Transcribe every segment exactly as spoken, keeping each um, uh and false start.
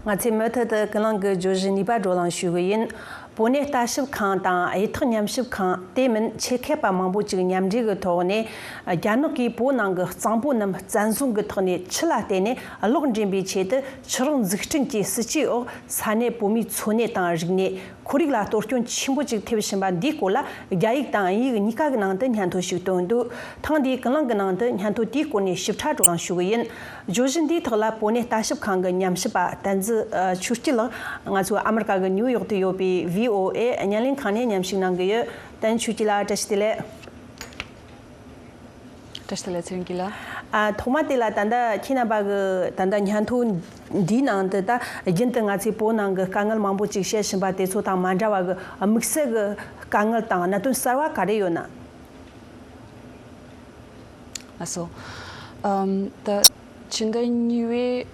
ང་ཚོས་མུ་མཐུད་དུ་ཀུན་གླེང་གི་བརྗོད་གཞི་གཉིས་པ་བགྲོ་གླེང་ཞུ་གི་ཡིན། བོད་གནས་ལྟ་ཞིབ་ཁང་དང་གཡུ་ཐོག་ཉམས་ཞིབ་ཁང་དེ་མིན་ཆེད་མཁས་པ་མང་པོ་ཅིག་མཉམ་འབྲེལ་གྱི་ཐོག་ནས། རྒྱ་ནག་གིས་བོད་ནང་གི་གཙང་པོ་རྣམས་བཙན་བཟུང་གི་ཐོག་ནས་ཆུ་ལ་བརྟེན་ནས་གློག་འདྲེན་པའི་ཆེད་དུ་ཆུ་རགས་འཛུགས་སྐྲུན་གྱི་སྲིད་ཇུས་འོག་ས་གནས་བོད་མིའི་འཚོ་གནས་དང་རིག་གནས། ཁོར་ཡུག་ལ་གཏོར་སྐྱོན་ཆེན་པོ་ཅིག་ཐེབས་བཞིན་པ་འདིའི་སྐོར་ལ། རྒྱ་ཡིག་དང་དབྱིན་ཡིག་གཉིས་ཀ་གི་ནང་དུ་སྙན་ཐོ་ཞིག་བཏོན་འདུག་ཐེངས་འདིའི་ཀུན་གླེང་གི་ནང་དུ་སྙན་ཐོ་དེའི་སྐོར་ནས་ཞིབ་ཕྲ་བགྲོ་གླེང་ཞུ་གི་ཡིན། བརྗོད་གཞི་འདིའི་ཐོག་ལ་བོད་གནས་ལྟ་ཞིབ་ཁང་གི་ཉམས་ཞིབ་པ་བསྟན་འཛིན་ཆོས་སྐྱིད་ལགས། ང་ཚོ་ཨ་མི་རི་ཀ་གི་ནིའུ་ཡོག་ཏུ་ཡོད་པའི་བྷི་ཨོ་ཨེ་བརྙན་ལེན་ཁང་ནས་མཉམ་ཞུགས་གནང་གི་ཡོད། བསྟན་འཛིན་ཆོས་སྐྱིད་ལགས། བཀྲ་ཤིས་བདེ་ལེགས། བཀྲ་ཤིས་བདེ་ལེགས། ཚེ་རིང་སྐྱིད་ལགས། ཨ། ཐོག་མ་དེ་ལ་ད་ལྟ་ཁྱེད་རྣམ་པ་གི་ད་ལྟ་སྙན་ཐོ་འདིའི་ནང་དུ་ད་རྒྱུན་དུ་ང་ཚོས་བོད་ནང་གི་དཀའ་ངལ་མང་པོ་ཅིག་བཤད་བཞིན་པ་དེ་ཚོ་དང་མ་འདྲ་བ་གི་དམིགས་བསལ་གི་དཀའ་ངལ་དང་གནད་དོན་གསར་བ་ག་རེ་ཡོད་ན། ལགས་སོ། ཨམ། ད་ཕྱི་ཟླ་གཉིས་པའི་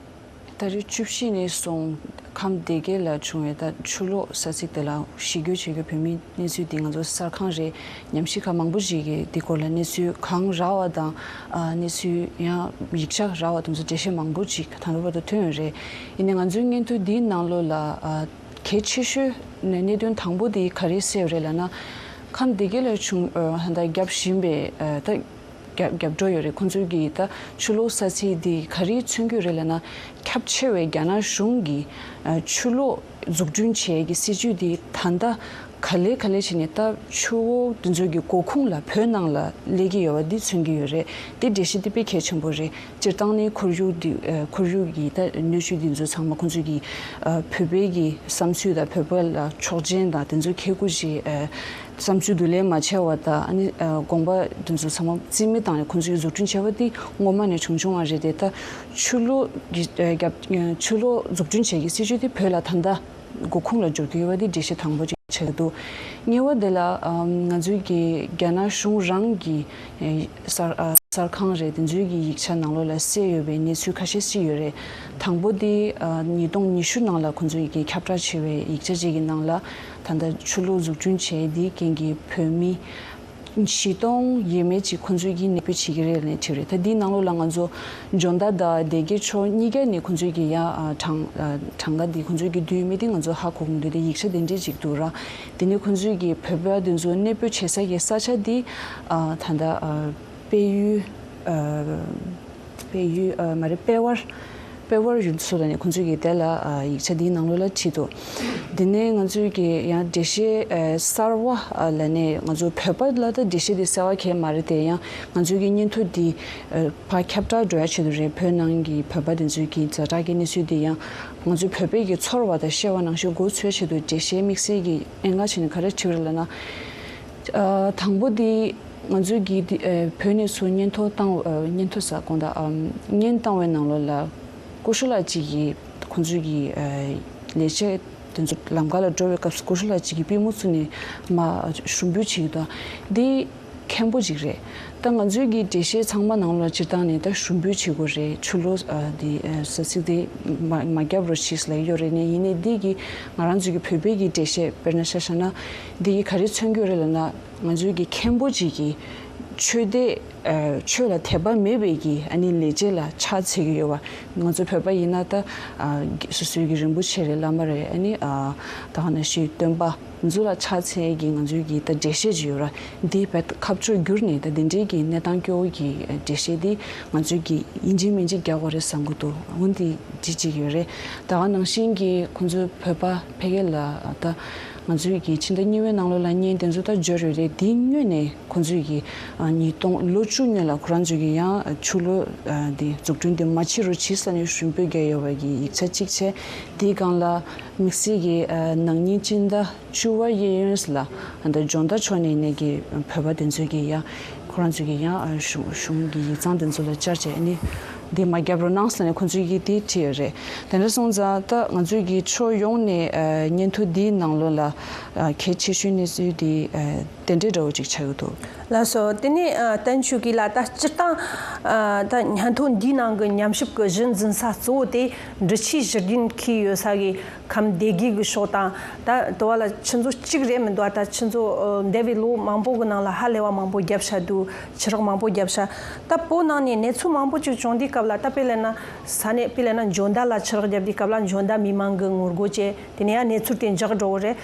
ཏ་རིག་བཅུ་བཞི་ནས་བཟུང་ཁམས་སྡེ་དགེ་ལ་བྱུང་བའི་ད་ཆུ་ལོག་ས་ཚིགས་དེ་ལ་གཞིས་སྡོད་བྱེད་མཁན་བོད་མིའི་གནས་ཚུལ་འདི་ང་ཚོ་གསར་ཁང་རེད། ཉམས་ཞིབ་ཁང་མང་པོ་ཞིག་གིས་འདི་སྐོར་ལ་གནས་ཚུལ་གང་རག་པ་དང་། ཨ། གནས་ཚུལ་ཡང་ཡིག་ཆ་རག་པ་དེ་ཚོ་འགྲེལ་བཤད་མང་པོ་ཅིག་ད་ལྟ་བར་དུ་ཐོན་ཡོད་རེད། ཡིན་ནའི་ང་ཚོའི་སྙན་ཐོ་འདིའི་ནང་ལོགས་ལ། ཨ། གལ་ཆེ་ཤོས་ནས་གནད་དོན་དང་པོ་དེ་ག་རེ་གསལ་ཡོད་རེད་ལབ་ན། ཁམས་སྡེ་དགེ་ལ་བྱུང་། ཨ། ད་ལྟ་བརྒྱབ་བཞིན་པའི། ཨ། ད་བརྒྱབ་བརྒྱབ་འགྲོ་ཡོད་རེད། ཁོང་ཚོའི་གི་ད་ཆུ་ལོག་ས་ཚིགས་འདི་ག་རེ་མཚོན་གྱི་རེད་ལབ་ན། ཁྱབ་ཆེ་བའི་རྒྱ་ནག་གཞུང་གི། ཨ། ཆུ་ལོག་འཛུགས་སྐྲུན་བྱེད་ཀྱི་སྲིད་ཇུས་འདི་ད་ལྟ་ག་ལེ་ག་ལེ་བྱས་ནས་ད་ཆུ་བོ་འདི་ཚོའི་གི་མགོ་ཁུངས་ལ་བོད་ནང་ལ་སླེབས་ཀྱི་ཡོད་པ་འདི་མཚོན་གྱི་ཡོད་རེད། འདི་འགྲེལ་བཤད་འདི་དཔེ་གལ་ཆེན་པོ་རེད། སྤྱིར་བཏང་ནས་ཁོར་ཡུག་འདི། ཨ། ཁོར་ཡུག་གི་ད་གནོད་ཤུགས་འདི་ཚོ་ཚང་མ་ཁོང་ཚོའི་གི། ཨ། བོད་པའི་གི་བསམ་ཚུལ་དང་བོད་པ་ལ་ཆོག་མཆན་དང་དེ་ཚོ་ཁེ་ཁུར་བྱེད། ཨ། བསམ་ཚུལ་བསྡུ་ལེན་མ་བྱས་པ་དང་། ཨ་ནི། ཨ། དགོངས་པ་དེ་ཚོ་ཚང་མ་རྩིས་མེད་བཏང་ནས་ཁོང་ཚོས་འཛུགས་སྐྲུན་བྱས་པ་དེ་སྔོན་མ་ནས་བྱུང་བྱུང་བ་རེད་དེ། ད་ཆུ་ལོག་གི། ཨ། རྒྱབ། ཨ། ཆུ་ལོག་འཛུགས་སྐྲུན་བྱེད་ཀྱི་སྲིད་ཇུས་དེ་བོད་ལ་ད་ལྟ་མགོ་ཁུངས་ལ་འབྱོར་གྱི་ཡོད་པ་དེ་འགྲེལ་བཤད་དང་པོ་ཅིག་བྱེད་ཀྱི་འདུག་གཉིས་པ་དེ་ལ། ཨམ། ང་ཚོའི་གི་རྒྱ་ནག་གཞུང་རང་གི། ཨ། གསར། ཨ། གསར་ཁང་རེད། དེ་ཚོའི་གི་ཡིག་ཆ་ནང་ལོགས་ལ་གསལ་ཡོད་པའི་གནས་ཚུལ་ཁ་ཤས་ཤིག་ཡོད་རེད། དང་པོ་དེ། ཨ། ཉིས་སྟོང་ཉི་ཤུ་ནང་ལ་ཁོང་ཚོའི་གི་ཁྱབ་བསྒྲགས་བྱས་པའི་ཡིག་ཆ་ཅིག་གི་ནང་ལ། ད་ལྟ་ཆུ་ལོག་འཛུགས་སྐྲུན་བྱས་དེའི་རྐྱེན་གྱིས་བོད་མི་བཞི་སྟོང་ཡས་མས་ཅིག་ཁོང་ཚོས་ཀྱིས་གནས་སྤོས་བྱེད་ཀྱི་རེད་ལབ་ནས་བྲིས་རེད། ད་འདིའི་ནང་ལོགས་ལ་ང་ཚོ་འཇོ་མདའ་དང་སྡེ་དགེ་ཕྱོགས་གཉིས་ཀ་ནས་ཁོང་ཚོས་ཀྱིས་ཡང་། ཨ། གྲངས། ཨ། གྲངས་ཀ་འདི་ཁོང་ཚོས་ཀྱིས་བསྡུས་མེད་དེ་ང་ཚོ་ཧ་གོ་གི་མི་འདུག་དེ་ཡིག་ཆ་དེ་འདྲས་ཅིག་འདུག་ར། དེ་ནས་ཁོང་ཚོས་ཀྱིས་བོད་པ་དེ་ཚོ་གནས་སྤོས་བྱེད་ས་གི་ས་ཆ་འདི། ཨ། ད་ལྟ། ཨ། དཔལ་ཡུལ། ཨ། དཔལ་ཡུལ། ཨ། མ་རེད། དཔལ་བར། དཔལ་བར་ཡུལ་ཚོ་ལ་ནི་ཁོང་ཚོས་ཀྱིས་དེ་ལ། ཨ། ཡིག་ཆ་འདིའི་ནང་ལོགས་ལ་བྲིས་འདུག་དེ་ནས་ང་ཚོས་ཀྱིས་ཡང་འགྲེལ་བཤད། ཨ། གསར་བ། ཨ། ལ་ནས་ང་ཚོ་བོད་པ་ལ་ད་འགྲེལ་བཤད་འདི་གསལ་བ་གང་ཡང་མ་རེད་དེ། ཡང་ང་ཚོས་ཀྱི་སྙན་ཐོ་འདི། ཨ། ཕར་ཁྱབ་བསྒྲགས་འགྲོ་ཡ་ཆེད་དུ་རེད། བོད་ནང་གི་བོད་པ་དེ་ཚོས་ཀྱི་ཛ་དྲག་གི་གནས་ཚུལ་འདི་ཡང་ང་ཚོའི་བོད་པའི་གི་ཚོར་བ་དང་ཤེས་པ་ནང་བཞིན་མགོ་ཚོས་ཆེད་དུ་འགྲེལ་བཤད་དམིགས་བསལ་གྱི་ཨེ་ང་བྱས་ནས་ག་རེ་བྲིས་པ་རེད་ལབ་ན། ཨ། དང་པོ་འདི། ང་ཚོས་ཀྱིས་འདི། ཨ། བོད་ནས་ཚུར་སྙན་ཐོ་བཏང་། ཨ། སྙན་ཐོ་ཟེར་དགོས་འདུག་ཨམ། སྙན་བཏང་བའི་ནང་ལོགས་ལ་ཀུ་ཤུ་ལགས་གཅིག་གིས་ཁོང་ཚོའི་གི། ཨ། ལས་བྱེད་དེ་ཚོ་ལམ་ཁ་ལ་འགྲོ་བའི་སྐབས་སུ་ཀུ་ཤུ་ལགས་གཅིག་གིས་པུས་མོ་བཙུགས་ནས་མར་ཞུ་འབོད་བྱེད་ཀྱི་འདུག་འདི་མཁན་པོ་ཅིག་རེད། ད་ང་ཚོའི་གི་འགྲེལ་བཤད་ཚང་མ་ནང་ལ་སྤྱིར་བཏང་ནས་ད་ཞུ་འབོད་བྱེད་དགོས་རེད། ཆུ་ལོག་ཨ། འདི། ཨ། ས་ཚིགས་དེ་མ་མ་བརྒྱབ་རོགས་ཞེས་ལབ་ཡོད་རེད། ནས་ཡིན་ནའི་འདི་གི་ང་རང་ཚོའི་གི་བོད་པའི་གི་འགྲེལ་བཤད་དཔེར་ན་ཆ་བཞག་ན་འདི་གི་ག་རེ་མཚོན་གྱི་ཡོད་རེད་ལབ་ན། ང་ཚོའི་གི་མཁན་པོ་ཅིག་གིས་ཆོས་དད། ཨ། ཆོས་ལ་དད་པ་མེད་པའི་གི་ཨ་ནི་ལས་བྱེད་ལ་ཕྱག་འཚལ་གྱི་ཡོད་པ། ང་ཚོ་བོད་པ་ཡིན་ན་ད། ཨ། སོ་སོའི་གི་རིན་པོ་ཆེ་རེད། བླ་མ་རེད། ཨ་ནི། ཨ། ད་ག་ནང་བཞིན་སྟོན་པ་ཚོ་ལ་ཕྱག་འཚལ་གྱི་ང་ཚོའི་གི་ད་འགྲེལ་བཤད་ཅིག་ཡོད་ར། འདི་བས་ཁ་ཕྱོགས་བསྒྱུར་ནས་ད་འདི་འདྲའི་གི་གནས་སྟངས་སྐྱོ་བོ་གི་འགྲེལ་བཤད་འདི་ང་ཚོའི་གི་ཡིན་གཅིག་མིན་གཅིག་རྒྱག་དགོས་རེད་བསམ་གྱི་འདུག་འོན་ཏེ་འདི་གཅིག་ཡོད་རེད། ད་ག་ནང་བཞིན་གྱི་ཁོང་ཚོའི་བོད་པ་ཕ་གི་ལ་ད་ང་ཚོའི་གི་ཕྱི་ཟླ་གཉིས་པའི་ནང་ལོགས་ལ་བརྙན་དེ་ཚོ་ད་འབྱོར་ཡོད་རེད། དེའི་སྔོན་ནས་ཁོང་ཚོས་ཀྱིས། ཨ། ཉིས་སྟོང་ལོ་བཅུ་སྔོན་ལ་ཁོ་རང་ཚོས་ཀྱིས་ཡང་ཆུ་ལོག་ཨ། འདི་འཛུགས་སྐྲུན་འདི་མ་བྱེད་རོགས་བྱེད་ཟེར་ནས་ཞུ་འབོད་བརྒྱབ་ཡོད་པ་གི་ཡིག་ཆ་གཅིག་བྱས། དེའི་སྒང་ལ་དམིགས་བསལ་གྱི། ཨ། ནང་ཉིན་སྤྱི་ཟླ་བཅུ་པ་གཡས་གཡོན་ལ་ཨ། འདི་འཇོ་མདའ་ཕྱོགས་ནས་ནས་ཀྱི་བོད་པ་དེ་ཚོས་ཀྱིས་ཡང་ཁོ་རང་ཚོས་ཀྱིས་ཡང་། ཨ། གཞུང་གཞུང་གི་ཡིག་ཚང་དེ་ཚོ་ལ་བཅར་བྱས་ནས་འདི་མ་བརྒྱབ་རོགས་གནང་ཟེར་ནས་ཁོ་ཚོས་ཀྱིས་དེ་བྲིས་ཡོད་རེད། དེ་འདྲ་སོང་ཙང་ད་ང་ཚོས་ཀྱིས་ཕྱོགས་ཡོངས་ནས། ཨ། སྙན་ཐོ་འདིའི་ནང་ལོགས་ལ། ཨ། གལ་ཆེ་ཤོས་གནས་ཚུལ་འདི། ཨ། དེ་འདྲའི་འདྲ་བོ་ཅིག་ཆགས་ཀྱི་འདུག་ལགས་སོ། དེ་ནས་ཨ། བསྟན་ཆོས་སྐྱིད་ལགས། ད་སྤྱིར་བཏང་ཨ། ད་སྙན་ཐོ་འདིའི་ནང་གི་ཉམས་ཞིབ་ཀྱི་གཞི་འཛིན་ས་གཙོ་བོ་དེ་འབྲི་ཆུའི་ཞི་རྒྱུན་འཁེལ་ཡོད་ས་གི་ཁམས་སྡེ་དགེ་གི་ཕྱོགས་དང་། ད་དེ་བ་ལ་ཆུ་མཛོད་གཅིག་རེད་མི་འདུག་ད་ཆུ་མཛོད་ཨ། འདས་པའི་ལོ་མང་པོ་གི་ནང་ལ་ཧ་ལས་པ་མང་པོ་བརྒྱབ་ཤག་འདུག་ཆུ་རགས་མང་པོ་བརྒྱབ་ཤག་ད་བོད་ནང་ནས་གནས་ཚུལ་མང་པོ་ཅིག་བྱུང་དུས་སྐབས་ལ། ད་དཔེ་ལབ་ན་ས་གནས། དཔེ་ལབ་ན་འཇོ་མདའ་ལ་ཆུ་རགས་བརྒྱབ་དུས་སྐབས་ལ་འཇོ་མདའ་མི་མང་གིས་ངོ་རྒོལ་བྱས། དེ་ནས་ཡང་གནས་ཚུལ་དེ་འཇགས་འགྲོ་གི་རེད།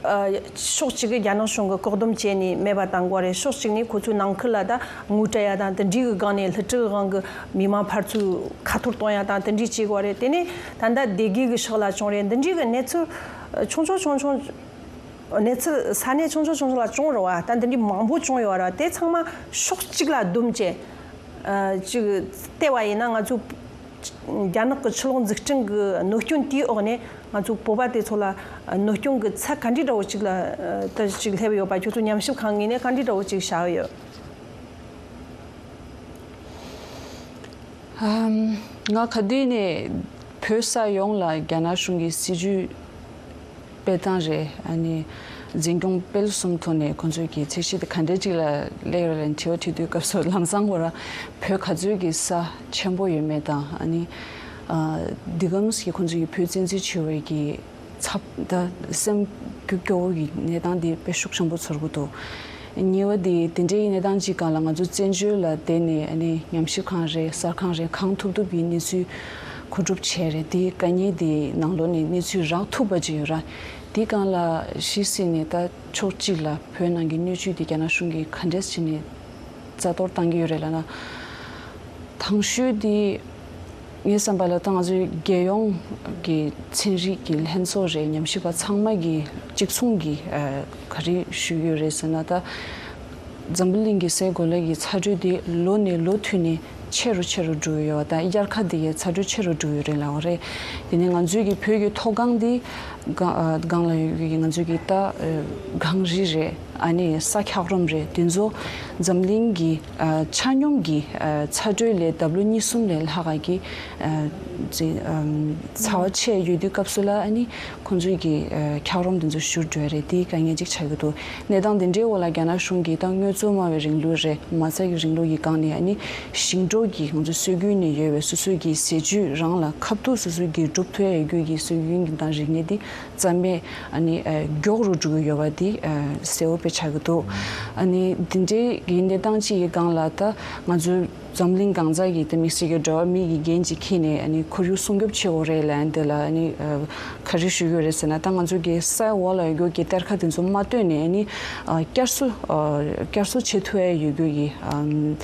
ཨ། ཕྱོགས་གཅིག་གིས་རྒྱ་ནག་གཞུང་གིས་བཀག་སྡོམ་བྱས་ནས་མེད་པ་བཏང་དགོས་རེད། ཕྱོགས་གཅིག་ནས་ཁོ་ཚོའི་ནང་ཁུལ་ལ་ད་ངོ་སྤྲད་ཡ་དང་། དེ་འདྲའི་གི་སྒང་ནས་བསླུ་བྲིད་གི་སྒང་གི་མི་མང་ཕར་ཚུར་ཁ་ཐོར་གཏོང་ཡ་དང་། དེ་འདྲའི་བྱེད་དགོས་རེད། དེ་ནས་ད་ལྟ་སྡེ་དགེ་གི་ཕྱོགས་ལ་བྱུང་རེད། འདི་འདྲའི་གི་གནས་ཚུལ་ཆུང་ཆུང་ཆུང་ཆུང་། གནས་ཚུལ་ས་གནས་ཆུང་ཆུང་ཆུང་ཆུང་ལ་བྱུང་རེད་བ། ད་འདི་འདྲའི་མང་པོ་བྱུང་ཡོད་རེད། དེ་ཚང་མ་ཕྱོགས་གཅིག་ལ་བསྡོམས་བྱས། ཨ། ཅིག་བལྟས་པ་ཡིན་ན། ང་ཚོ་རྒྱ་ནག་གི་ཆུ་ལོག་འཛུགས་སྐྲུན་གྱི་གནོད་སྐྱོན་དེའི་འོག་ནས་ང་ཚོ་བོད་པ་དེ་ཚོ་ལ་གནོད་སྐྱོན་གྱི་ཚད་ག་འདྲའི་འདྲ་བོ་ཅིག་ལ་ད་ཅིག་སླེབས་ཡོད་པ། ཁྱོད་ཚོ་ཉམས་ཞིབ་ཁང་ངོས་ནས་ག་འདྲའི་འདྲ་བོ་ཅིག་བྱ་ཡོད། ཨམ། ང་ག་དུས་ནས་བོད་ས་ཡོངས་ལ་རྒྱ་ནག་གཞུང་གི་སྲིད་ཇུས་སྤེལ་སྟངས་རེད། ཨ་ནི་འཛིན་སྐྱོང་སྤེལ་གསུམ་ཐོག་ནས་ཁོང་ཚོས་ཀྱི་ཚད་གཞི་དེ་ག་འདྲ་ཅིག་ལ་སླེབས་ཡོད་རེད་དྲི་བ་དྲིས་དུས་སྐབས་སུ། ལམ་སང་ཁོ་རང་བོད་ག་ཚོད་ཀྱི་ས་ཆེན་པོ་ཡོད་མེད་དང་། ཨ་ནི་ཨ། འདི་གམ་གྱི་ཁོང་ཚོས་ཀྱི་བོད་བཙན་འཛུལ་བྱས་པའི་གི་ཚབ། ད་སེམས་སྐྱོ་སྐྱོ་བོ་གི་གནས་སྟངས་དེ་དཔེ་ཤུགས་ཆེན་པོ་ཚོར་གི་འདུག་གཉིས་པ་དེ། དེ་འདྲའི་གནས་སྟངས་ཅིག་སྒང་ལ་ང་ཚོ་བཙན་བྱོལ་ལ་བསྡད་ནས། ཨ་ནི་ཉམས་ཞིབ་ཁང་རེད། གསར་ཁང་རེད། གང་ཐུབ་ཐུབ་ཀྱི་གནས་ཚུལ་མཁོ་སྒྲུབ་བྱས་རེད། དེའི་དཀའ་ངལ་དེའི་ནང་ལོགས་ནས་གནས་ཚུལ་རག་ཐུབ་པ་ཅིག་ཡོད་ར། དེའི་སྒང་ལ་གཞི་བཙུགས་ནས་ད་ཕྱོགས་གཅིག་ལ་བོད་ནང་གི་སྣོད་བཅུད་དེ་རྒྱ་ནག་གཞུང་གིས་ག་འདྲས་བྱས་ནས་རྩ་གཏོར་བཏང་གི་ཡོད་རེད་ལབ་ན། དང་ཤོས་དེ་ངའི་བསམ་པ་ལ་ད་ང་ཚོའི་རྒྱལ་ཡོངས་ཀྱི་ཚན་རིག་གི་ལྷན་ཚོགས་རེད། ཉམས་ཞིབ་པ་ཚང་མ་གིས་གཅིག་མཚུངས་ཀྱིས་ཨ། ག་རེ་ཞུ་གི་ཡོད་རེད་ཟེར་ན། ད་འཛམ་བུ་གླིང་གི་སའི་གོ་ལའི་ཚ་དྲོད་དེ་ལོ་ནས་ལོ་མཐུད་ནས་ཆེ་རུ་ཆེ་རུ་འགྲོ་གི་ཡོད་པ་དང་། དབྱར་ཁ་དེ་གའི་ཚ་དྲོད་ཆེ་རུ་འགྲོ་གི་ཡོད་རེད་ལབ་པ་རེད། དེ་ནས་ང་ཚོའི་གི་བོད་ཀྱི་མཐོ་སྒང་དེ་སྒང་ཨ། སྒང་ལ་ཡོད་ཀྱི་ང་ཚོའི་གི་ད་ཨ། གངས་རི་རེད། ཨ་ནི་ས་འཁྱགས་རོམ་རེད། དེ་ཚོ་འཛམ་གླིང་གི་ཨ། ཆ་སྙོམས་ཀྱི་ཨ། ཚ་དྲོད་ལས་ལྡབ་ལོ་གཉིས་གསུམ་ལས་ལྷག་ག་གི་ཨ། ཅིག་ཨམ། ཚ་བ་ཆེ་ཡོད་དུས་སྐབས་སུ་ལ། ཨ་ནི་ཁོང་ཚོའི་གི་ཨ། འཁྱགས་རོམ་དེ་ཚོ་བཞུར་འགྲོ་ཡ་རེད། དེའི་དཀའ་ངལ་ཅིག་ཆགས་ཀྱི་འདུག་གནས་སྟངས་དེ་འདྲའི་འོག་ལ་རྒྱ་ནག་གཞུང་གིས་ད་དངོས་གཙོ་སྨྲ་བའི་རིང་ལུགས་རེད། མ་རྩ་གི་རིང་ལུགས་ཀྱི་སྒང་ནས། ཨ་ནི་ཞིང་འབྲོག་གི་ང་ཚོ་སྲོལ་རྒྱུན་ནས་ཡོད་པའི་སོ་སོའི་གི་ཟས་བཅུད་རང་ལ་ཁ་ཐུག་སོ་སོའི་གི་སྒྲུབ་ཐུབ་ཡ་ཡོད་རྒྱུ་གི་སྲོལ་རྒྱུན་གྱི་དང་རིག་གནས་དེ་རྩ་མེད། ཨ་ནི་ཨ། མགྱོགས་རུ་འགྲོ་གི་ཡོད་པ་དེ་ཨ། གསལ་བོ་དཔེ་ཆགས་ཀྱི་འདུག་ཨ་ནི་དེ་འདྲའི་གི་གནས་སྟངས་ཅིག་གི་སྒང་ལ་ད་ང་ཚོའི་འཛམ་གླིང་གང་ས་གི་ད་དམིགས་བསལ་གྱི་འགྲོ་བ་མི་གི་འགན་ཅིག་འཁྱེར་ནས། ཨ་ནི་ཁོར་ཡུག་སྲུང་སྐྱོབ་བྱེད་དགོས་རེད་ལབ་ཡ་འདི་ལ། ཨ་ནི་ཨ། ག་རེ་ཞུ་གི་ཡོད་རེད་ཟེར་ན། ད་ང་ཚོ་གི་སའི་འོག་ལ་ཡོད་རྒྱུ་གི་གཏེར་ཁ་དེ་ཚོ་མ་བཏོན་ནས། ཨ་ནི་ཨ། བསྐྱར་གསོ་ཨ། བསྐྱར་གསོ་བྱེད་ཐུབ་ཡ་ཡོད་རྒྱུ་གི་ཨམ།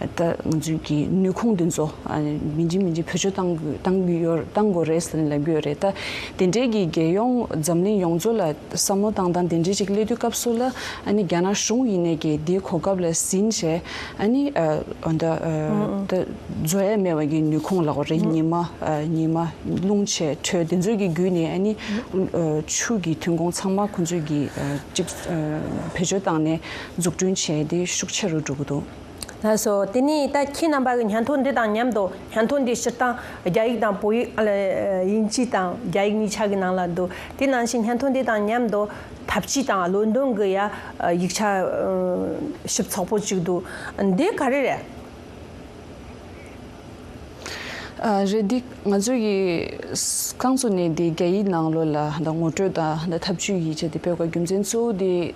ད་ང་ཚོའི་གི་ནུས་ཁུངས་དེ་ཚོ་ཨ། མི་འཇིག་མི་འཇིག་བེད་སྤྱོད་བཏང་དགོས་བཏང་དགོས་ཡོད་བཏང་དགོས་རེད་ཟེར་ནས་ལབ་ཀྱི་ཡོད་རེད། ད་དེ་འདྲའི་གི་རྒྱལ་ཡོངས་འཛམ་གླིང་ཡོངས་རྫོགས་ལ་བསམ་བློ་བཏང་སྟངས་དེ་འདྲའི་ཅིག་སླེབས་དུས་སྐབས་སུ་ལ། ཨ་ནི་རྒྱ་ནག་གཞུང་ཡིན་ནའི་གི་དེའི་གོ་སྐབས་ལ་ཟིན་བྱས། ཨ་ནི་ཨ། ཨ། ད་ཨ། ད་བཟོ་ཡ་མེད་པ་གི་ནུས་ཁུངས་ལབ་དགོས་རེད། ཉི་མ་ཨ། ཉི་མ། རླུང་ཆེ་དྲོད། དེ་ཚོའི་གི་བརྒྱུད་ནས། ཨ་ནི་ཨ། ཆུ་གི་ཐོན་ཁུངས་ཚང་མ་ཁོང་ཚོས་གི་ཨ། ཅིག་ཨ། བེད་སྤྱོད་བཏང་ནས་འཛུགས་སྐྲུན་བྱས་ཏེ་ཤུགས་ཆེ་རུ་འགྲོ་གི་འདུག་ལགས་སོ། དེ་ནས་ད་ཁྱེད་རྣམ་པ་གི་སྙན་ཐོ་འདི་དང་མཉམ་དུ། སྙན་ཐོ་འདི་སྤྱིར་བཏང་རྒྱ་ཡིག་དང་བོད་ཡིག་ཨ་ལ་དབྱིན་ཇི་དང་རྒྱ་ཡིག་གཉིས་ཆ་གི་ནང་ལ་འདུག་དེ་ནང་བཞིན་སྙན་ཐོ་འདི་དང་མཉམ་དུ་འཐབ་ཇུས་དང་བློ་འདོན་གི་ཡ་ཡིག་ཆ་ཞིབ་ཚགས་པོ་ཅིག་འདུག་འདི་ག་རེ་རེད། ཨ། རེད། འདི་ང་ཚོས་ཀྱི་རྐང་བཙུགས་ནས་འདི་རྒྱ་ཡིག་ནང་ལོགས་ལ་ད་ངོ་སྤྲོད་དང་ད་འཐབ་ཇུས་ཡིག་ཆ་འདི་སྤེལ་དགོས་རྒྱུ་མཚན་གཙོ་བོ་འདི།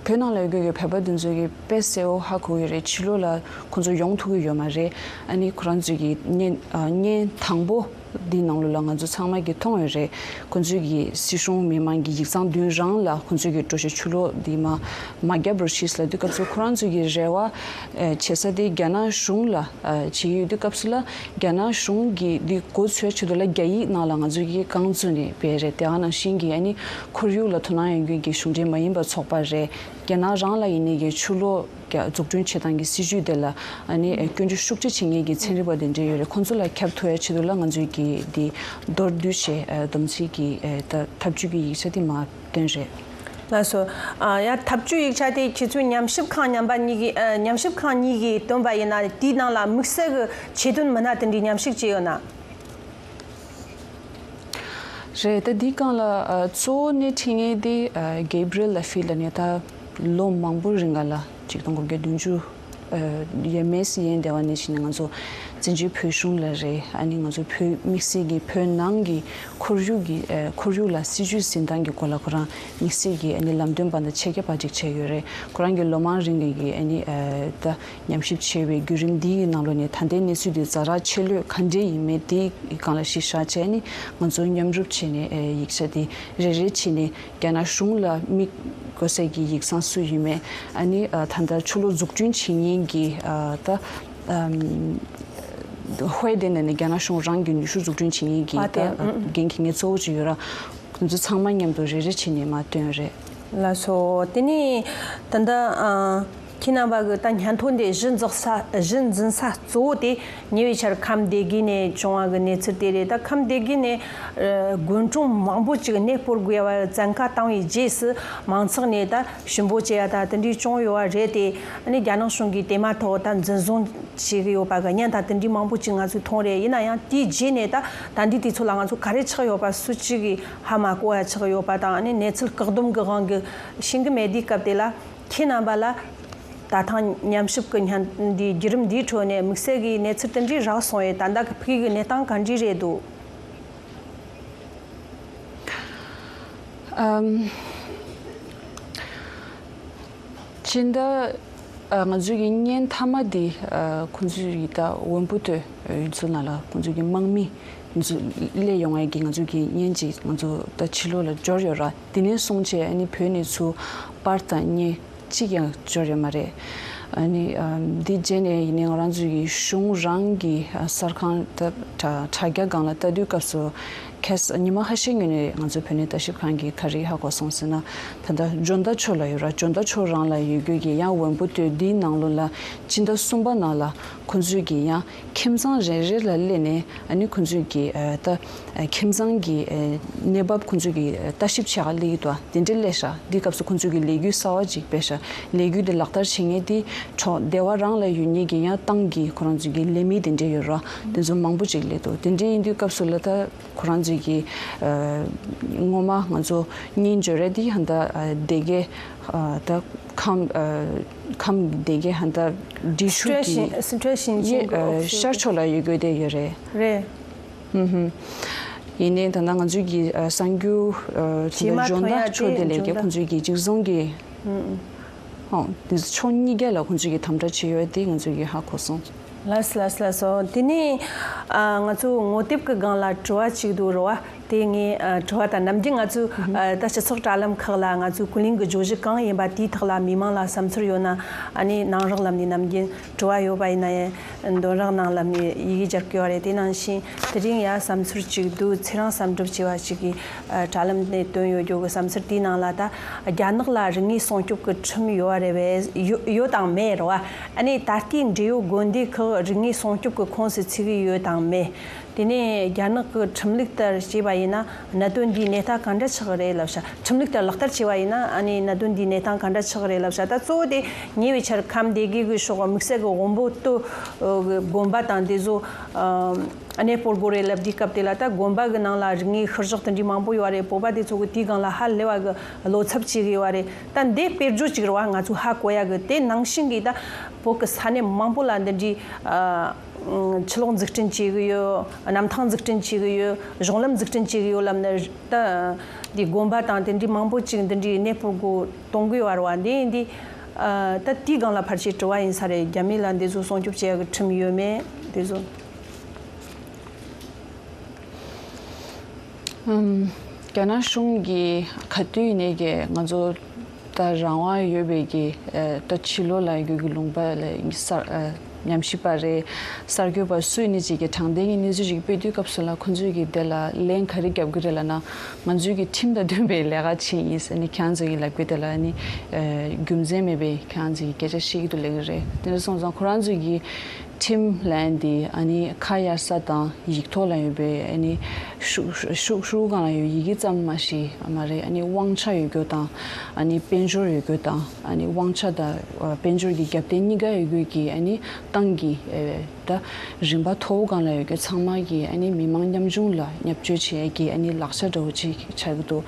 བོད་ནང་ལ་ཡོད་མཁན་གྱི་བོད་པ་འདི་ཚོ་གིས་དཔེ་གསལ་པོ་ཧ་གོ་གི་རེད། ཕྱི་ལོགས་ལ་ཁོང་ཚོ་ཡོང་ཐུབ་ཀྱི་ཡོད་མ་རེད། ཨ་ནི་ཁོ་རང་ཚོས་ཀྱི་བརྙན་ཨ། བརྙན་དང་པོ་འདི་ནང་ལོགས་ལ་ང་ཚོ་ཚང་མ་གིས་མཐོང་ཡོད་རེད། ཁོང་ཚོས་ཀྱི་སྲིད་གཞུང་མི་མང་གི་ཡིག་ཚང་མདུན་རང་ལ་ཁོང་ཚོས་ཀྱི་འགྲོ་ཆས་ཕྱི་ལོགས་འདི་མ་མ་བརྒྱབ་རོགས་ཞེས་ལབ་དུས་སྐབས་སུ། ཁོ་རང་ཚོས་ཀྱི་རེ་བ་ཨ། བྱེད་ས་དེ་རྒྱ་ནག་གཞུང་ལ་ཨ། བྱེད་ཀྱི་ཡོད་དུས་སྐབས་སུ་ལ། རྒྱ་ནག་གཞུང་གིས་འདི་མགོ་འཚོས་ཆེད་དུ་ལ་རྒྱ་ཡིག་ནང་ལ་ང་ཚོས་ཀྱི་རྐང་བཙུགས་ནས་སྤེལ་རེད། དེ་ནང་བཞིན་གྱི་ཨ་ནི་ཁོར་ཡུག་ལ་དོ་སྣང་ཡོད་མཁན་གྱི་གཞུང་འབྲེལ་མ་ཡིན་པ་ཚོགས་པ་རེད། རྒྱ་ནག་རང་ལ་ཡིན་ནའི་གི་ཆུ་ལོག་རྒྱ་འཛུགས་སྐྲུན་བྱེད་སྟངས་ཀྱི་སྲིད་ཇུས་དེ་ལ་ཨ་ནི་སྐྱོན་བརྗོད་ཤུགས་ཆེ་བྱེད་མཁན་གྱི་ཚན་རིག་པ་དེ་འདྲ་ཡོད་རེད། ཁོང་ཚོ་ལ་ཁྱབ་ཐུབ་ཡ་ཆེད་དུ་ལ་ང་ཚོས་ཀྱི་འདི་མདོར་བསྡུས་བྱས་ཨ། སྡོམ་ཚིག་གི་ཨ། ད་འཐབ་ཇུས་ཀྱི་ཡིག་ཆ་དེ་མར་བཏོན་རེད། ལགས་སོ། ཨ། ཡ། འཐབ་ཇུས་ཡིག་ཆ་དེ་ཁྱེད་ཚོའི་ཉམས་ཞིབ་ཁང་རྣམ་པ་གཉིས་ཀྱིས་ཨ། ཉམས་ཞིབ་ཁང་གཉིས་ཀྱིས་བཏོན་པ་ཡིན་ན། དེའི་ནང་ལ་དམིགས་བསལ་གྱི་ཆེད་དོན་མི་སྣ་དེ་འདྲའི་མཉམ་ཞུགས་བྱས་ཡོད་ན། རེད། ད་འདིའི་སྒང་ལ་ཨ། གཙོ་བོ་སྣེ་ཁྲིད་མཁན་དེ་ཨ། Gabriel Laffey ལབ་ནས་ད་ ལོ་མང་པོའི་རིང་ག་ལ་ཆིག་སྟོང་དགུ་བརྒྱ་བདུན་ཅུ་ཡས་མས་ཡན་དེ་བ་ནས་བྱས་ནས་ང་ཚོ་བཙན་བྱོལ་བོད་གཞུང་ལ་རེད། ཨ་ནི་ང་ཚོ་བོད་དམིགས་བསལ་གྱི་བོད་ནང་གི་ཁོར་ཡུག་གི་ཨ་ཁོར་ཡུག་ལ་སྲིད་ཇུས་འཛིན་སྟངས་ཀྱི་སྐོར་ལ་ཁོ་རང་དམིགས་བསལ་གྱི་ཨ་ནི་ལམ་སྟོན་པ་དང་ཆེད་མཁས་པ་ཅིག་བྱས་ཡོད་རེད། ཁོ་རང་གི་ལོ་མང་རིང་གི་ཨ་ནི་ཨ་ད་ཉམས་ཞིབ་བྱས་པའི་བརྒྱུད་རིམ་འདིའི་ནང་ལོགས་ནས་ད་ལྟའི་གནས་ཚུལ་འདི་ཛ་དྲག་ཆེ་ལོས་ག་འདྲས་ཡིན་མིན་དེའི་སྒང་ལ་གཞི་བཞག་བྱས་ནས་ང་ཚོ་མཉམ་རུབ་བྱས་ནས་ཨ་ཡིག་ཆ་འདི་རེ་རེ་བྱས་ནས་རྒྱ་ནག་གཞུང་ལ་དམིགས་དགོས་སའི་གི་ཡིག་ཚང་སུ་ཡིན་མིན། ཨ་ནི་ཨ་ད་ལྟ་ཆུ་ལོག་འཛུགས་སྐྲུན་བྱེད་མཁན་གྱི་ཨ་ད་ཨམ་ཧོའེ་ཏེ་ནས་ནི་རྒྱ་ནག་གཞུང་རང་གི་ནུས་ཤུགས་འཛུགས་སྐྲུན་བྱེད་མཁན་གྱི་བ་དེ་ད་ཨ་ཨུ་ཨུ། འགན་འཁྱེར་མཁན་གཙོ་བོ་ཅིག་ཡོད་ར། དེ་ཚོ་ཚང་མ་མཉམ་དུ་རེ་རེ་བྱས་ནས་མར་བཏོན་རེད། ལགས་སོ། དེ་ནས་ད་ལྟ་ཨ་ཁྱེད་རྣམ་པ་གི་ད་སྙན་ཐོ་འདི་གཞི་འཛིན་ས་གཞི་འཛིན་ས་གཙོ་བོ་དེ་ཉེ་བའི་ཆར་ཁམས་སྡེ་དགེ་ནས་བྱུང་བ་གི་གནས་ཚུལ་དེ་རེད། ད་ཁམས་སྡེ་དགེ་ནས་ཨ་དགོན་གྲོང་མང་པོ་ཅིག་གནས་སྤོ་དགོས་པ་བཙན་བཀའ་བཏང་བའི་རྗེས་སུ་མང་ཚོགས་ནས་ད་ཞུ་འབོད་བྱེད་ཡ་ད་དེ་འདྲའི་བྱུང་ཡོད་པ་རེད་དེ། ཨ་ནི་རྒྱ་ནག་གཞུང་གིས་དེ་མ་ཐག་ད་འཛིན་བཟུང་བྱེད་ཀྱི་ཡོད་པ་གི་བརྙན་དང་དེ་འདྲའི་མང་པོ་ཅིག་ང་ཚོས་མཐོང་རེད། ཡིན་ན་ཡང་དེའི་རྗེས་ནས་ད་ད་འདི་དུས་ཚོད་ལ་ང་ཚོ་ག་རེ་ཆགས་ཡོད་པ་སུ་གཅིག་གིས་ཧ་མ་གོ་བ་ཆགས་ཡོད་པ་དང་། ཨ་ནི་གནས་ཚུལ་བཀག་སྡོམ་གི་དབང་གིས་ཤེས་ཀྱི་མེད་དུས་སྐབས་དེ་ལ་ཁྱེད་རྣམ་པ་ལ་ད་ཐེངས་ཉམས་ཞིབ་ཀྱི་བརྙན་འདིའི་བརྒྱུད་རིམ་འདིའི་ཁྲོད་ནས་དམིགས་བསལ་གྱི་གནས་ཚུལ་དེ་འདྲའི་རག་སོང་བས། ད་ལྟ་གི་ཕ་གི་གནས་སྟངས་ག་འདྲ་རེད་འདུག་ཨམ། སྤྱི་ཟླ་ཨ་ང་ཚོའི་གི་བརྙན་མཐའ་མ་འདི་ཨ་ཁོང་ཚོའི་གི་ད་ཝུན་པུ་ཏོ་ཡུལ་ཚོ་ནང་ལ་ཁོང་ཚོའི་གི་དམག་མི་ཚོ་སླེབས་ཡོང་བའི་གི་ང་ཚོའི་གི་བརྙན་ཅིག་ང་ཚོ་ད་ཕྱི་ལོགས་ལ་འབྱོར་ཡོད་ར། དེ་ནས་བཟུང་བྱས་ཨ་ནི་བོད་ནས་ཚུར་པར་དང་བརྙན་གཅིག་ཀྱང་འབྱོར་ཡོད་མ་རེད། ཨ་ནི་ཨ་འདི་རྗེས་ནས་ཡིན་ནའི་ང་རང་ཚོའི་གི་གཞུང་རང་གི་ཨ་གསར་ཁང་ད་དྲ་དྲ་རྒྱ་སྒང་ལ་ལྟ་དུས་སྐབས་སུ། ཁ་སང་ཉི་མ་ཁ་ཤས་སྔོན་ནས་ང་ཚོའི་བོད་གནས་ལྟ་ཞིབ་ཁང་གིས་ག་རེ་ཧ་གོ་སོང་ཟེར་ན། ད་ལྟ་ཇོ་མདའ་ཕྱོགས་ལ་ཡོད་ར། ཇོ་མདའ་ཕྱོགས་རང་ལ་ཡོད་རྒྱུ་གི་ཡང་ཝན་པོ་སྟོད་འདིའི་ནང་ལོགས་ལ་སྤྱི་ཟླ་གསུམ་པ་ནང་ལ་ཁོང་ཚོས་གི་ཡང་ཁྱིམ་ཚང་རེ་རེ་ལ་སླེབས་ནས་ཨ་ནི་ཁོང་ཚོས་གི་ཨ་ད་ཨ་ཁྱིམ་ཚང་གི་ཨ་གནས་བབ་ཁོང་ཚོས་གི་ཨ་ལྟ་ཞིབ་བྱེད་ག་སླེབས་ཀྱི་འདུག་དེ་འདྲ་སླེབས་ཤག་འདི་སྐབས་སུ་ཁོང་ཚོས་གི་ལས་འགུལ་གསར་བ་ཅིག་སྤེལ་ཤག་ལས་འགུལ་དེ་ལག་བསྟར་བྱེད་མཁན་དེ་གྲོགས་སྡེ་བ་རང་ལ་ཡོད་མཁན་གི་ཡང་ཏང་གི་ཁོ་རང་ཚོའི་གི་ལས་མི་དེ་འདྲ་ཡོད་ར། དེ་ཚོ་མང་པོ་ཅིག་སླེབས་འདུག་དེ་འདྲ་ཡིན་དུས་སྐབས་སུ་ལ་ད། ཁོ་རང་ཚོས་ཀྱི་ཨ་སྔོན་མ་ང་ཚོ་གཉེན་སྦྱོར་རེད་དེ་ཧན་ད་ཨ་སྡེ་དགེ་ཨ་ད་ཁམས་ཨ་ཁམས་སྡེ་དགེ་ཧན་ད་འབྲི་ཆུ་སི་ཁྲོན་གི་ཞིང་སི་ཁྲོན་ཞིང་ཆེན་གྱི་ཨ་ཨོ་ཤར་ཕྱོགས་ལ་ཡོད་དགོས་དེ་ཡོད་རེད། རེད། ཧུམ་ཧུམ། ཡིན་ནའི་ད་ལྟ་ང་ཚོས་ཀྱི་ཨ་གསར་འགྱུར་ཨ་ཇོ་མདའ་ཕྱོགས་དེ་ལས་ཀྱི་ཁོང་ཚོས་ཀྱི་གཅིག་བཟུང་གི་ཨོ་དེ་ཕྱོགས་གཉིས་ཀ་ལ་ཁོང་ཚོས་ཀྱི་དམ་དྲག་བྱས་ཡོད་དེ་ང་ཚོས་ཀྱི་ཧ་གོ་སོང་། ལགས་སོ་ལགས་སོ་ལགས་སོ། དེ་ནས་ཨ་ང་ཚོ་ངོ་དེབ་ཀྱི་སྒང་ལ་དྲི་བ་གཅིག་འདུག་རེད་བ། དེ་ངས་ཨ་དྲི་བ་དང་ནམ་རྒྱུན་ང་ཚོས་ཨ་ད་སྤྱི་ཚོགས་དྲ་ལམ་ཁག་ལ་ང་ཚོའི་ཀུན་གླེང་གི་བརྗོད་གཞི་གང་ཡིན་པ་དེའི་ཐོག་ལ་མི་མང་ལ་བསམ་ཚུལ་ཡོད་ན་ཨ་ནི་ནང་རག་ལམ་ནས་ནམ་རྒྱུན་དྲི་བ་ཡོད་པ་ཡིན་ན་ཡང་འདོན་རག་ནང་ལམ་ནས་ཡི་གེ་སྦྱར་གི་ཡོད་རེད། དེ་ནང་བཞིན་དེ་རིང་ཡ་བསམ་ཚུལ་གཅིག་འདུག་ཚེ་རིང་བསམ་གྲུབ་ཅེས་པ་ཅིག་གིས་ཨ་དྲ་ལམ་ནས་བཏོན་ཡོད་རྒྱུ་གི་བསམ་ཚུལ་དེའི་ནང་ལ་ད་རྒྱ་ནག་ལ་རིག་གནས་སྲུང་སྐྱོབ་ཀྱི་ཁྲིམས་ཡོད་པ་རེད་པས། ཡོད་ཡོད་དང་མེད་རེད་བ། ཨ་ནི་ད་ལྟའི་འབྲེལ་ཡོད་དགོན་སྡེ་ཁག་རིག་གནས་སྲུང་སྐྱོབ་ཀྱི་ཁོངས་སུ་ཚུད་ཀྱི་ཡོད་དང་མེད། དེ་ནས་རྒྱ་ནག་གི་ཁྲིམས་ལུགས་ལྟར་བྱས་པ་ཡིན་ན་གནད་དོན་འདིའི་གནས་སྟངས་ག་འདྲ་ཆགས་ཀྱི་རེད་ལབ་ཤག་ཁྲིམས་ལུགས་ལྟར་ལག་བསྟར་བྱས་པ་ཡིན་ན་ཨ་ནི་གནད་དོན་འདིའི་གནས་སྟངས་ག་འདྲ་ཆགས་ཀྱི་རེད་ལབ་ཤག་ད་གཙོ་བོ་དེ་ཉེ་བའི་ཆར་ཁམས་སྡེ་དགེ་གི་ཕྱོགས་དམིགས་བསལ་གྱི་ཝོན་པོ་ཏོ་གི་དགོན་པ་དང་དེ་ཚོ་ཨ་གནས་སྤོ་དགོས་རེད་ལབ་དུས་སྐབས་དེ་ལ་ད་དགོན་པ་གི་ནང་ལ་རིག་གནས་ཤུལ་བཞག་དེ་འདྲའི་མང་པོ་ཡོད་རེད། བོད་པ་དེ་ཚོ་གི་དེའི་སྒང་ལ་ཧ་ལས་པ་གི་བློ་འཚབ་བྱེད་གི་ཡོད་རེད། ད་འདི་དཔེར་བརྗོད་ཅིག་རེད་བ། ང་ཚོ་ཧ་གོ་ཡ་གི་དེ་ནང་བཞིན་གྱི་ད་བོད་གི་ས་གནས་མང་པོ་ལ་འདི་འདྲའི་ཨ། ཆུ་ལོག་འཛུགས་སྐྲུན་བྱེད་གི་ཡོད། གནམ་ཐང་འཛུགས་སྐྲུན་བྱེད་གི་ཡོད། གཞུང་ལམ་འཛུགས་སྐྲུན་བྱེད་གི་ཡོད་ལབ་ནས་ད་འདི་དགོན་པ་དང་དེ་འདྲའི་མང་པོ་ཅིག་འདི་འདྲའི་གནས་སྤོ་དགོས་གཏོང་གི་ཡོད་རེད་བ། འདི་འདི་ཨ་ད་དེའི་སྒང་ལ་ཕལ་ཆེར་དྲི་བ་ཡིན་ས་རེད། རྒྱ་མི་ལ་འདི་ཚོ་སྲུང་སྐྱོབ་བྱེད་ཡག་གི་ཁྲིམས་ཡོད་མེད་འདི་ཚོ། ཨམ། རྒྱ་ནག་གཞུང་གིས་ག་དུས་ནས་ཀྱི་ང་ཚོ་ད་རང་དབང་ཡོད་པའི་གི་ཨ་ད་ཕྱི་ལོགས་ལ་ཡོད་རྒྱུ་གི་ལུང་པ་ལ་གསར་ཨ་ཉམས་ཞིབ་པ་རེད། གསར་འགོད་པ་སུ་ཡིན་ནའི་ཅིག་གི་དྲང་བདེན་གྱི་གནས་ཚུལ་ཅིག་སྤེལ་དུས་སྐབས་སུ་ལ་ཁོང་ཚོས་ཀྱི་དེ་ལ་ལན་ག་རེ་རྒྱབ་གི་རེད་ལབ་ན། ང་ཚོས་ཀྱི་ཁྲིམས་དང་མཐུན་པའི་ལས་ཀ་བྱས་ཡིན་ཟེར་ནས་ཁྱེད་རང་ཚོ་གི་ལབ་གི་དེ་ལ་ནི་ཨ་རྒྱུ་མཚན་མེད་པའི་ཁྱེད་རང་ཚོ་གི་སྐད་ཆ་བཤད་ཀྱི་འདུག་ལབ་གི་རེད། དེ་འདྲ་སོང་ཙང་ཁོ་རང་ཚོས་ཀྱི་ཁྲིམས་ལན་འདི་ཨ་ནི་ཁ་གཡར་ས་དང་ཡིག་ཐོག་ལ་ཡོད་པའི་ཨ་ནི་ ཤུགས་ཤུགས་ཤུགས་སྒང་ལ་ཡོད་ཡི་གེ་ཙམ་མ་ཞིག་མ་རེད། ཨ་ནི་དབང་ཆ་ཡོད་རྒྱུ་དང་། ཨ་ནི་དཔལ་འབྱོར་ཡོད་རྒྱུ་དང་། ཨ་ནི་དབང་ཆ་དང་དཔལ་འབྱོར་གྱི་རྒྱབ་རྟེན་གཉིས་ཀ་ཡོད་རྒྱུ་གི་ཨ་ནི་ཏང་གི་ད་རིམ་པ་མཐོ་བོ་སྒང་ལ་ཡོད་རྒྱུ་ཚང་མ་གི་ཨ་ནི་མི་མང་ཉམ་ཆུང་ལ་བརྙས་བཅོས་བྱེད་ཡ་གི་ཨ་ནི་ལག་ཆ་འདྲ་བོ་ཅིག་ཆགས་ཀྱི་འདུག་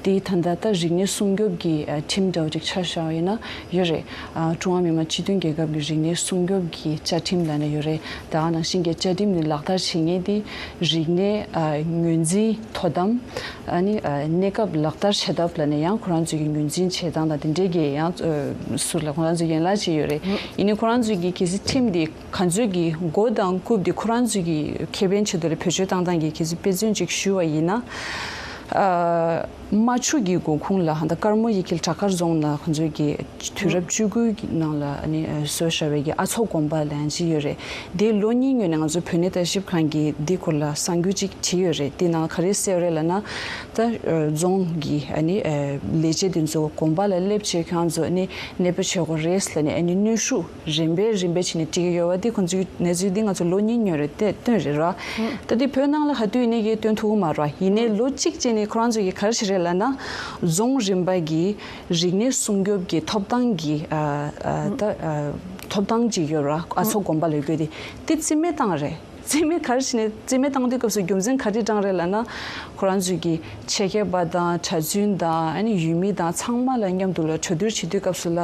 དེ་ད་ལྟ་ད་རིག་གནས་སྲུང་སྐྱོབ་ཀྱི་ཨ་ཁྲིམས་འདྲ་བོ་ཅིག་ཆ་བཞག་པ་ཡིན་ན་ཡོད་རེད། ཨ་ཀྲུང་ཧྭ་མི་དམངས་སྤྱི་མཐུན་རྒྱལ་ཁབ་ཀྱི་རིག་གནས་སྲུང་སྐྱོབ་ཀྱི་བཅའ་ཁྲིམས་ལབ་ནས་ཡོད་རེད། ད་ག་ནང་བཞིན་གྱི་བཅའ་ཁྲིམས་འདི་ལག་བསྟར་བྱེད་མཁན་དེ་རིག་གནས་ཨ་ངོས་འཛིན་དོ་དམ། ཨ་ནི་ཨ་གནས་སྐབས་ལག་བསྟར་བྱེད་ཐབས་ལབ་ནས་ཡང་ཁོ་རང་ཚོའི་གི་ངོས་འཛིན་བྱེད་སྟངས་དང་དེ་འདྲའི་གི་ཡང་ཨ་ཟུར་ལ་ཁོ་རང་ཚོའི་ཡན་ལག་ཅིག་ཡོད་རེད། ཡིན་ནའི་ཁོ་རང་ཚོའི་གི་གལ་སྲིད་ཁྲིམས་འདི་ག་ཚོད་ཀྱི་མགོ་དང་རྐུབ་འདི་ཁོ་རང་ཚོའི་གི་ཁེ་ཕན་ཆེད་དུ་ལ་བེད་སྤྱོད་བཏང་སྟངས་ཀྱི་གལ་སྲིད་དཔེ་མཚོན་ཅིག་ཞུ་བ་ཡིན་ན། ཨ་རྨ་ཆུ་གི་མགོ་ཁུངས་ལ་ཧ་ད་དཀར་མོ་ཡི་གེ་བྲག་དཀར་རྫོང་ལ་ཁོ་ཚོའི་གི་དུས་རབས་བཅུ་དགུའི་ནང་ལ་ཨ་ནི་ཨ་བཟོས་བཞག་པའི་གི་ཨ་མཚོ་དགོན་པ་ལབ་ཡང་ཅིག་ཡོད་རེད། འདི་ལོ་གཉིས་སྔོན་ནས་ང་ཚོ་བོད་གནས་ལྟ་ཞིབ་ཁང་གིས་འདི་སྐོར་ལ་གསར་འགྱུར་ཅིག་བྲིས་ཡོད་རེད། འདི་ནང་ག་རེ་གསལ་རེད་ལབ་ན། ད་ཨ་རྫོང་གི་ཨ་ནི་ཨ་ལས་བྱེད་འདི་ཚོ་དགོན་པ་ལ་སླེབས་བྱས་ཁྱེད་རང་ཚོ་ཨ་ནི་གནས་སྤོ་བྱེད་དགོས་རེད་ལབ་ནས་ཨ་ནི་གནོན་ཤུགས་རིམ་པས་རིམ་པས་བྱས་ནས་སྤྲད་ཀྱི་ཡོད་པ་འདི་ཁོང་ཚོའི་གནས་ཚུལ་འདི་ང་ཚོ་ལོ་གཉིས་སྔོན་རེད་དེ་བཏོན་རེད་ར། ད་འདི་བོད་ནང་ལ་ག་དུས་ཡིན་ནའི་གི་བཏོན་ཐུབ་ཀྱི་མ་རེད་བ། ཡིན་ནའི་ལོ་གཅིག་རྗེས་ནས་ཁོ་རང་ཚོ་གི་ག་རེ་བྱས་རེད་ལབ་ན། རྫོང་རིམ་པ་གི་རིག་གནས་སྲུང་སྐྱོབ་ཀྱི་ཐོབ་ཐང་གི་ཨ་ཨ་ད་ཨ་ཐོབ་ཐང་ཅིག་ཡོད་ར། ཨ་མཚོ་དགོན་པ་ལ་ཡོད་དེ་དེ་རྩིས་མེད་བཏང་རེད། རྩིས་མེད་ག་རེ་བྱས་ནས་རྩིས་མེད་བཏང་དུས་སྐབས་སུ་རྒྱུ་མཚན་ག་རེ་བཏང་རེད་ལབ་ན། ཁོ་རང་ཚོའི་གི་ཆེད་མཁས་པ་དང་གྲྭ་བཙུན་དང་ཨ་ནི་ཡུལ་མི་དང་ཚང་མ་ལ་མཉམ་དུ་ལ་གྲོས་བསྡུར་བྱེད་དུས་སྐབས་སུ་ལ་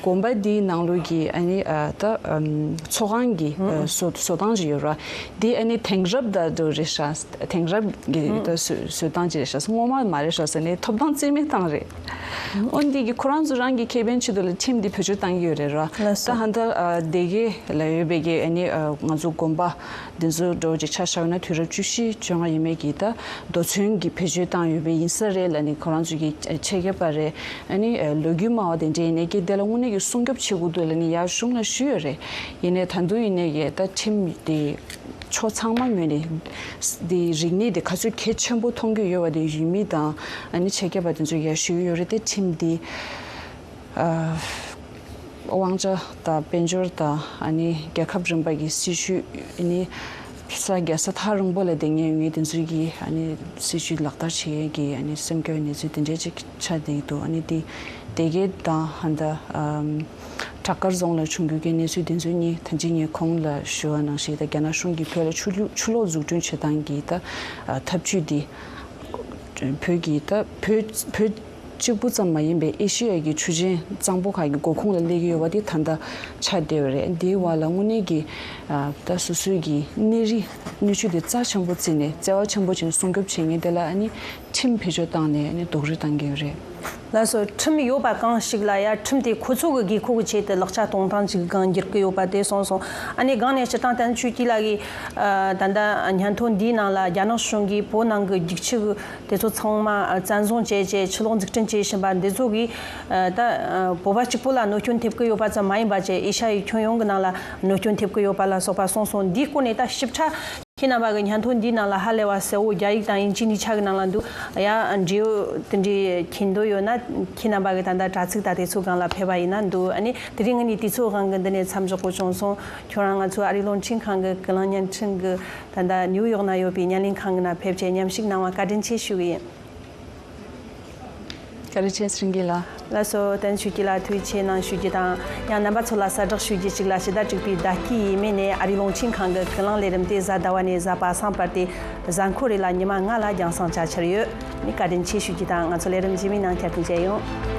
དགོན་པ་འདིའི་ནང་ལོགས་ཀྱི་ཨ་ནི་ཨ་ད་ཨམ་ཚོགས་ཁང་གི་ཨ་བཟོ་བཟོ་སྟངས་ཅིག་ཡོད་ར། འདི་ཨ་ནི་དེང་རབས་དང་འདྲ་རེད་ཤག་དེང་རབས་ཀྱི་ད་བཟོ་བཟོ་སྟངས་ཅིག་རེད་ཤག་སྔོན་མ་མ་རེད་ཤག་ཟེར་ནས་ཐོབ་ཐང་རྩིས་མེད་བཏང་རེད། འོན་ཏེ་གི་ཁོ་རང་ཚོ་རང་གི་ཁེ་ཕན་ཆེད་དུ་ལ་ཁྲིམས་འདི་བེད་སྤྱོད་བཏང་གི་ཡོད་རེད་ར། ལགས་སོ། ད་ཧ་ད་ཨ་སྡེ་དགེ་ལ་ཡོད་པའི་གི་ཨ་ནི་ཨ་ང་ཚོ་དགོན་པ་འདི་ཚོ་འདྲ་བོ་ཅིག་ཆ་བཞག་ན་དུས་རབས་བཅུ་བཞི་བཅོ་ལྔ་ཡས་མས་ཀྱི་ད་རྡོ་ཚོན་གྱི་བེད་སྤྱོད་བཏང་ཡོད་པའི་ཡིན་ས་རེད་ལབ་ནས་ཁོ་རང་ཚོ་གི་ཆེད་མཁས་པ་རེད། ཨ་ནི་ལོ་རྒྱུས་སྨྲ་བ་དེ་འདྲ་ཡིན་ནའི་ཀྱི་དེ་ལ་དངོས་གནས་ཀྱི་སྲུང་སྐྱོབ་བྱེད་དགོས་འདུག་ལབ་ནས་ཡར་གཞུང་ལ་ཞུས་ཡོད་རེད། ཡིན་ནའི་ད་དུང་ཡིན་ནའི་ཀྱི་ད་ཁྲིམས་དེ་ཕྱོགས་ཚང་མ་ངོས་ནས་དེ་རིག་གནས་དེ་ག་ཚོད་གལ་ཆེན་པོ་མཐོང་གི་ཡོད་པ་དེ་ཡུལ་མི་དང་ཨ་ནི་ཆེད་མཁས་པ་དེ་ཚོ་ཡར་ཞུས་ཡོད་རེད་དེ་ཁྲིམས་དེ། ཨ། དབང་ཆ་དང་དཔལ་འབྱོར་དང་ཨ་ནི་རྒྱལ་ཁབ་རིམ་པ་གི་སྲིད་ཇུས་ཨ་ནི་ས་རྒྱལ་ས་ཐག་རིང་པོ་ལ་བསྡད་མཁན་ཡོད་མཁན་དེ་ཚོའི་གི་ཨ་ནི་སྲིད་ཇུས་ལག་བསྟར་བྱེད་ཡས་ཀྱི་ཨ་ནི་སེམས་སྐྱོ་བའི་གནས་ཚུལ་དེ་འདྲས་ཅིག་ཆགས་བསྡད་ཀྱི་འདུག་ཨ་ནི་དེ་སྡེ་དགེ་དང་ཧ་ད་ཨམ་བྲག་དཀར་རྫོང་ལ་བྱུང་རྒྱུ་གི་གནས་ཚུལ་དེ་ཚོ་གཉིས་ད་ཅི་ངས་གོང་ལ་ཞུ་བ་ནང་བཞིན་ད་རྒྱ་ནག་གཞུང་གིས་བོད་ལ་ཆུ་ལུ་ཆུ་གློག་འཛུགས་སྐྲུན་བྱེད་སྟངས་ཀྱི་ད་ཨ་ཐབས་ཇུས་དེ་བོད་ཀྱི་ད་བོད་བོད། གཅིག་པུ་ཙམ་མ་ཡིན་པའི་ཨེ་ཤི་ཡ་གི་ཆུ་ཆེན་གཙང་པོ་ཁག་གི་མགོ་ཁུངས་ལ་སླེབས་ཀྱི་ཡོད་པ་དེ་ད་ལྟ་ཆགས་བསྡད་པ་རེད། འདིའི་བར་ལ་དངོས་གནས་ཀྱི་ཨ་ད་སོ་སོའི་གི་གནས་རི་སྣོད་བཅུད་དེ་རྩ་ཆེན་པོ་བརྩིས་ནས་བརྩེ་བ་ཆེན་པོ་བྱས་ནས་སྲུང་སྐྱོབ་བྱེད་མཁན་དེ་ལ་ཨ་ནི་ཁྲིམས་བེད་སྤྱོད་བཏང་ནས་ཨ་ནི་རྡོག་རོལ་བཏང་གི་ཡོད་རེད། ལགས་སོ། ཁྲིམས་ཡོད་པ་གང་ཞིག་ལ་ཡ་ཁྲིམས་དེ་ཁོ་ཚོ་གི་དགོས་མཁོ་གི་ཆེད་དུ་ལག་ཆ་གཏོང་སྟངས་ཅིག་གང་འགྱུར་གི་ཡོད་པ་དེ་གསུངས་སོང་། ཨ་ནི་སྒང་ནས་སྤྱིར་བཏང་བསྟན་ཆོས་སྐྱིད་ལགས་ཀྱིས་ཨ་ད་ལྟ་སྙན་ཐོ་འདིའི་ནང་ལ་རྒྱ་ནག་གཞུང་གིས་བོད་ནང་གི་རྒྱུག་ཆུ་གི་དེ་ཚོ་ཚང་མ་བཙན་བཟུང་བྱས་བྱས་ཆུ་གློག་འཛུགས་སྐྲུན་བྱེད་བཞིན་པ་འདི་ཚོ་གིས་ད་བོད་པ་གཅིག་པུ་ལ་གནོད་སྐྱོན་ཐེབས་ཀྱི་ཡོད་པ་ཙམ་མ་ཡིན་པ་བྱས་ཨེ་ཤ་ཡའི་ཁྱོན་ཡོངས་ཀྱི་ནང་ལ་གནོད་སྐྱོན་ཐེབས་ཀྱི་ཡོད་པ་ལ་སོགས་པ་གསུངས་སོང་། འདིའི་སྐོར་ནས་ད་ཞིབ་ཕྲ་ཁྱེད་རྣམ་པ་གི་སྙན་ཐོ་འདིའི་ནང་ལ་ཧ་ལས་པ་གསལ་བོ་རྒྱ་ཡིག་དང་དབྱིན་ཇི་གཉིས་ཆ་གི་ནང་ལ་འདུག་ཡ་འབྲེལ་ཡོད་དེ་འདྲའི་མཁྱེན་འདོད་ཡོད་ན་ཁྱེད་རྣམ་པ་གི་ད་ལྟ་དྲ་ཚིགས་དང་དེ་ཚོའི་སྒང་ལ་ཕེབས་པ་ཡིན་ན་འདུག་ཨ་ནི་དེ་རིང་ངེད་གཉིས་དུས་ཚོད་དབང་གིས་འདི་ནས་མཚམས་འཇོག་དགོས་བྱུང་སོང་། ཁྱོད་རང་ང་ཚོའི་ཨ་རིའི་རླུང་འཕྲིན་ཁང་གི་ཀུན་གླེང་བརྙན་འཕྲིན་གི་ད་ལྟ་ནིའུ་ཡོག་ན་ཡོད་པའི་བརྙན་ལེན་ཁང་གི་ནང་ཕེབས་བྱས་མཉམ་ཞུགས་གནང་བ་བཀའ་དྲིན་ཆེ་ཞུ་གི་ཡིན། བཀའ་དྲིན་ཆེ་སྲིད་དགེ་ལགས། ལགས་སོ། བསྟན་ཆོས་སྐྱིད་ལགས་ཐུགས་རྗེ་ཆེ་གནང་ཞུ་རྒྱུ་དང་། ཡང་རྣམ་པ་ཚོ་ལ་གསལ་བསྒྲགས་ཞུ་རྒྱུ་གཅིག་ལ་ཕྱི་ཟླ་དྲུག་པའི་ཟླ་དཀྱིལ་ཡས་མས་ནས་ཨ་རིའི་རླུང་འཕྲིན་ཁང་གི་ཀུན་གླེང་ལས་རིམ་དེ་གཟའ་ཟླ་བ་ནས་གཟའ་པ་སངས་བར་དུ་གཟའ་འཁོར་རེ་ལ་ཉི་མ་ལྔ་ལ་རྒྱང་སྲིང་བྱ་འཆར་ཡོད། ནི་བཀའ་དྲིན་ཆེ་ཞུ་རྒྱུ་དང་ང་ཚོ་ལས་རིམ་རྗེས་མའི་ནང་བསྐྱར་དུ་མཇལ་ཡོང་།